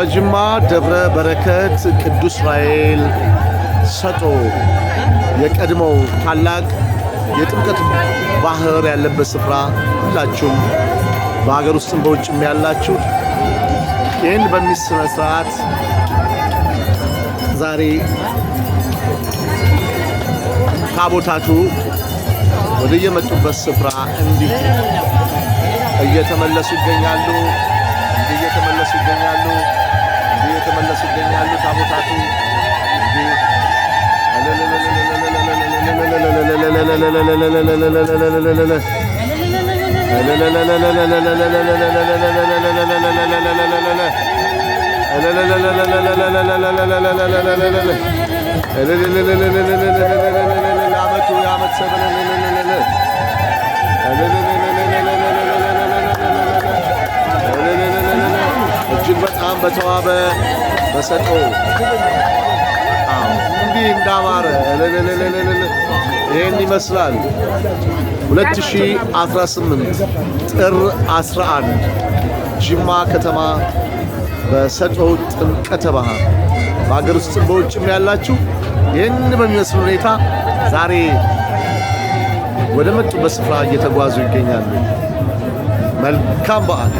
በጅማ ደብረ በረከት ቅዱስ ዑራኤል ሰጦ የቀድሞው ታላቅ የጥምቀት ባህር ያለበት ስፍራ፣ ሁላችሁም በሀገር ውስጥም በውጭም ያላችሁ ይህን በሚስ ስነ ስርዓት ዛሬ ታቦታቱ ወደ የመጡበት ስፍራ እንዲህ እየተመለሱ ይገኛሉ። እንዲህ እየተመለሱ ይገኛሉ። እንዲህ እየተመለሱ ይገኛሉ። ታቦታቱ እንዲህ። አመቱ የአመት ሰብል። እጅግ በጣም በተዋበ በሰጦ እንዲህ እንዳማረ ይህን ይመስላል። 2018 ጥር 11 ጅማ ከተማ በሰጦ ጥምቀተ ባህር በሀገር ውስጥም በውጭም ያላችሁ ይህን በሚመስል ሁኔታ ዛሬ ወደ መጡበት ስፍራ እየተጓዙ ይገኛሉ። መልካም በዓል።